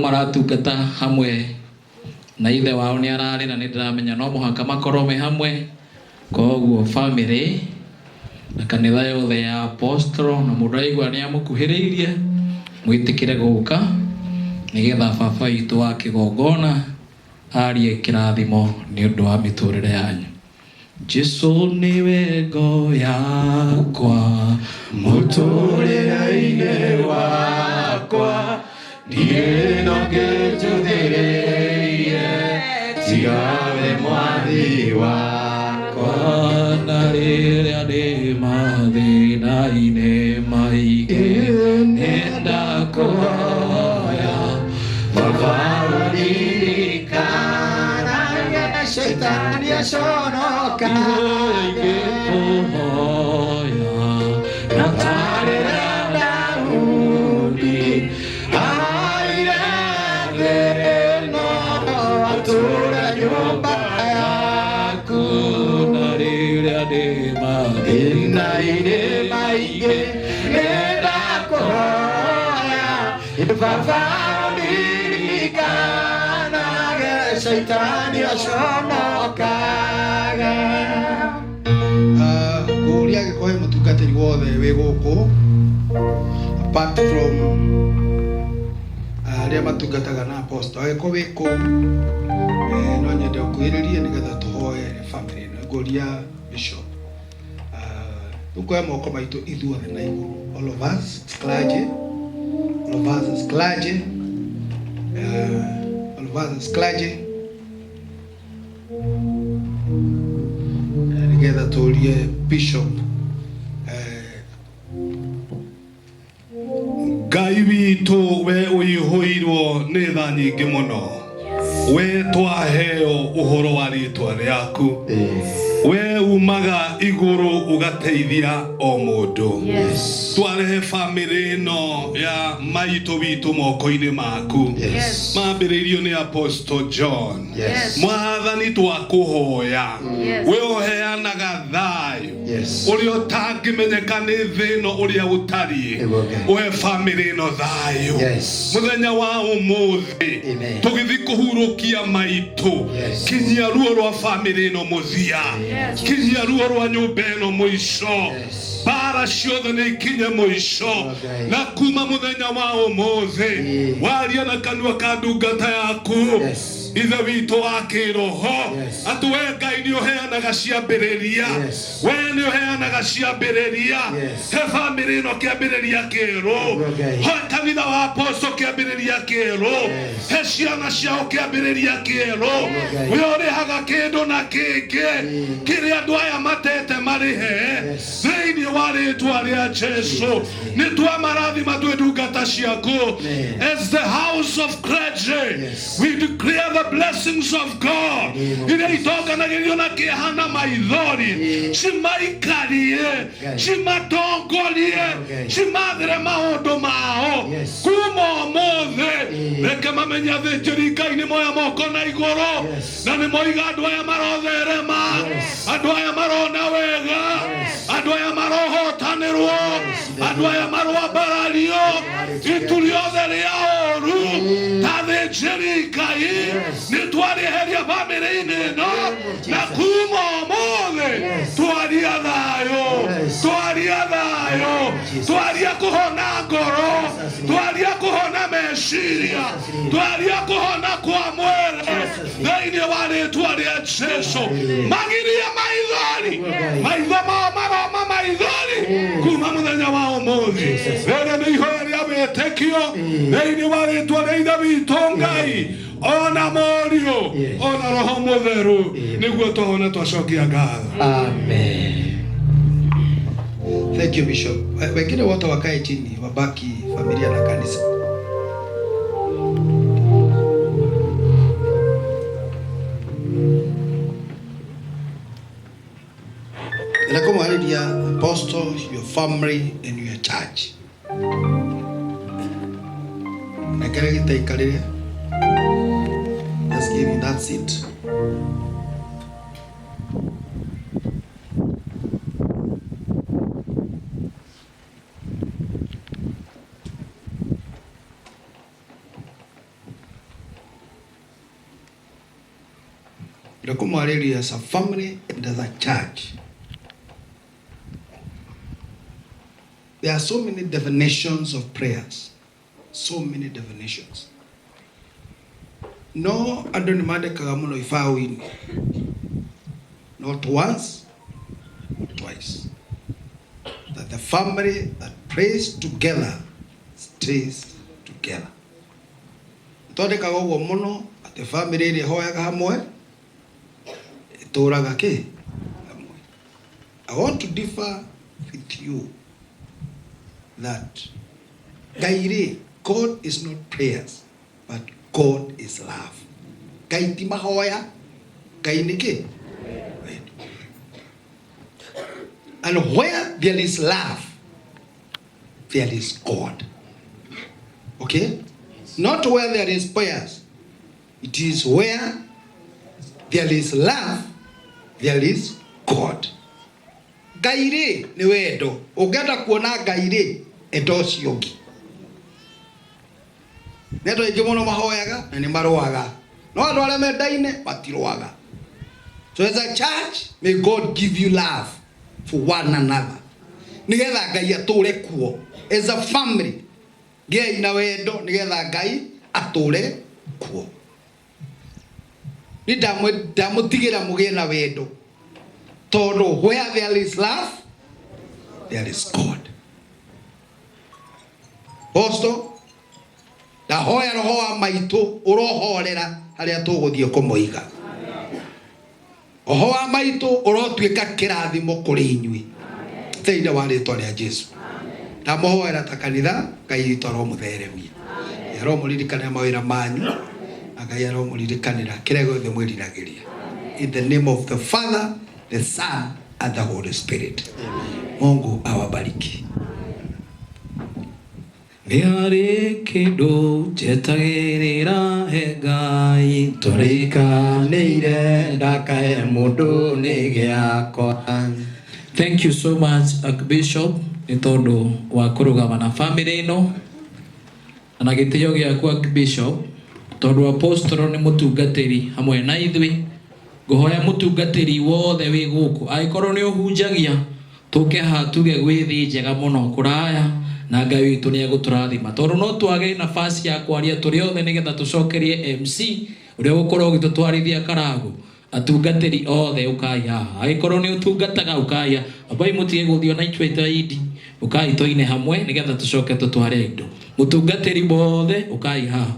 Maratungata hamwe na ithe wao nĩ ararĩ na nĩ ndĩramenya no mũhaka makorwo me hamwe. Koguo family na kanitha yothe ya apostol na mũndũ aigua nĩ amũkuhĩrĩirie, mwĩtĩkĩre gũka nĩgetha baba witũ wa kĩgongona arie kĩrathimo nĩ ũndũ wa mĩtũrĩre yanyu. Jesu nĩwe ngo yakwa mũtũrĩre-inĩ wakwa, ndirĩ na ngĩnjũthĩrĩirie tiga we Mwathi wakwa. Na rĩrĩa ndĩ mathĩna-inĩ maingĩ, nĩndakũhoya Baba, ũririkanage Shaitani aconoka ingĩkũhoya na tarĩra Daudi aire thĩ ĩno atũre nyũmba yaku. Na rĩrĩa ndĩ mathĩna-inĩ maingĩ, nĩndakũhoya Baba, ũndirikanage Shaitani aconokaga. Ngũria angĩkorwo he mũtungatĩri wothe wĩ gũkũ apart from arĩa matungataga na apostle, angĩkorwo wĩ kũu, no nyende ũkuhĩrĩrie nĩgetha tũhoere family ĩno. Ngũria bishop, tũkuoya moko maitũ ithuothe na igũrũ, all of us as clergy, all of us as clergy, all of us as clergy, nĩgetha tũrie bishop. Ngai witũ, we ũihũirwo nĩ tha nyingĩ mũno, we twaheo ũhoro wa rĩtwa rĩaku, we umaga igũrũ ũgateithia o mũndũ. Twarehe bamĩrĩ ĩno ya maitũ witũ moko-inĩ maku, mambĩrĩirio nĩ Apostle John. Mwathani, twakũhoya, we ũheanaga thayũ ũrĩa ũtangĩmenyeka nĩ thĩ ĩno ũrĩa ũtariĩ, Nĩguo Ngai. ũhe bamĩrĩ ĩno thayũ mũthenya wa ũmũthĩ. Amen. Tũgĩthiĩ kũhurũkia maitũ, kinyia ruo rwa bamĩrĩ ĩno mũthia, kinyia ruo rwa nyũmba ĩno mũico. Mbara ciothe nĩ ikinye mũico. Ngai. Na kuma mũthenya wa ũmũthĩ, waria na kanua ka ndungata yaku, ithe witũ wa kĩroho, atĩ we Ngai nĩ ũheanaga ciambĩrĩria. We nĩ ũheanaga ciambĩrĩria. He bamĩrĩ ĩno kĩambĩrĩria kĩerũ. Nĩguo Ngai. He kanitha wa apostle kĩambĩrĩria kĩerũ. He ciana ciao kĩambĩrĩria kĩerũ. Ngai. We ũrĩhaga kĩndũ na kĩngĩ kĩrĩa andũ aya matete marĩhe. Thĩinĩ wa rĩtwa rĩa Jesu, nĩ twamarathima twĩ ndungata ciaku. Amen. As the house of clergy, we declare the blessings of God Name of iria itonganagĩrio na kĩeha na maithori, cimaikarie, Ngai. cimatongorie, Ngai. cimathĩre maũndũ mao. Kuma ũmũthĩ, reke mamenye athĩnjĩri Ngai nĩ moya moko na igũrũ, na nĩ moiga andũ aya marotherema, andũ aya marona wega, andũ aya marohotanĩrwo, andũ aya maroambarario, itu rĩothe rĩa ũru ta thĩnjĩri Ngai nĩ twarĩheria bamĩrĩ-inĩ ĩno, na kuma ũmũthĩ twaria thayũ, twaria thayũ, twaria kũhona ngoro, twaria kũhona meciria, twaria kũhona kwa mwĩrĩ thĩinĩ wa rĩtwa rĩa Jesu. Magirie maithori, maitho mao maroma maithori kuma mũthenya wa ũmũthĩ. Rĩrĩ nĩ ihoya rĩa wĩtĩkio thĩinĩ wa rĩtwa rĩa ithe witũ Ngai, ona Mũriũ, ona Roho Mũtheru, nĩguo twahona twacokia ngatho. Amen. Thank you, Bishop. Wengine wote wakae chini, wabaki familia na kanisa. Nakumwariria apostle, your family and your church. Nekere gĩtaikarĩre. Just give me that seat. Ndakũmwarĩria as a family and as a church. There are so many definitions of prayers. So many definitions. No andũ nĩ mandĩkaga mũno ibaũ-inĩ. Not once, not twice. That the family that prays together stays together. Twandĩkaga ũguo mũno atĩ family ĩrĩa ĩhoyaga hamwe ĩtũraga kĩ hamwe. I want to differ with you that Ngai rĩ, God is not prayers, but God is love. Ngai ti mahoya, Ngai nĩ kĩ? Wendo. And where there is love, there is God. Okay? Not where there is prayers. It is where there is love, there is God. Ngai rĩ nĩ wendo. Ũngĩenda kuona Ngai rĩ, enda ũcio ũngĩ. Nĩ andũ aingĩ mũno mahoyaga na nĩ marũaga. No andũ arĩa mendaine matirũaga. So as a church, may God give you love for one another. Nĩgetha Ngai atũre kuo. As a family, gĩai na wendo nĩgetha Ngai atũre kuo. Nĩ ndamũtigĩra mũgĩe na wendo. Tondũ where there is love, there is God. Apostle, ndahoya roho wa maitũ ũrohorera harĩa tũgũthiĩ kũmũiga. Roho wa maitũ ũrotuĩka kĩrathimo kũrĩ inyuĩ thĩinĩ wa rĩtwa rĩa Jesu. Ndamũhoera ta kanitha, Ngai witũ aromũtheremia, aromũririkanĩra mawĩra manyu, na Ngai aromũririkanĩra kĩrĩa gĩothe mwĩriragĩria. In the name of the Father, the Son and the Holy Spirit. Mungu awabariki. Nĩ harĩ kĩndũ njetagĩrĩra he Ngai. Tũrĩkanĩire ndakae mũndũ nĩ gĩakwa. Thank you so much, Archbishop, nĩ tondũ wa kũrũgama na family ĩno na gĩtĩo gĩaku, Archbishop, tondũ apostle nĩ mũtungatĩri hamwe na ithuĩ. Ngũhoya mũtungatĩri wothe wĩ gũkũ, angĩkorwo nĩ ũhunjagia, tũke haha tuge gwĩ thĩ njega mũno kũraya na Ngai witũ nĩ egũtũrathima, tondũ no twage nafasi ya kwaria tũrĩ othe nĩgetha tũcokerie MC ũrĩa ũgũkorwo ũgĩtũtwarithia karagu. Atungatĩri othe ũkai haha, angĩkorwo nĩ ũtungataga ũkai, ambai mũtige gũthiĩ ona ithuĩ ta indi, ũkai tũine hamwe nĩgetha tũcoke tũtware indo. Mũtungatĩri wothe ũkai haha.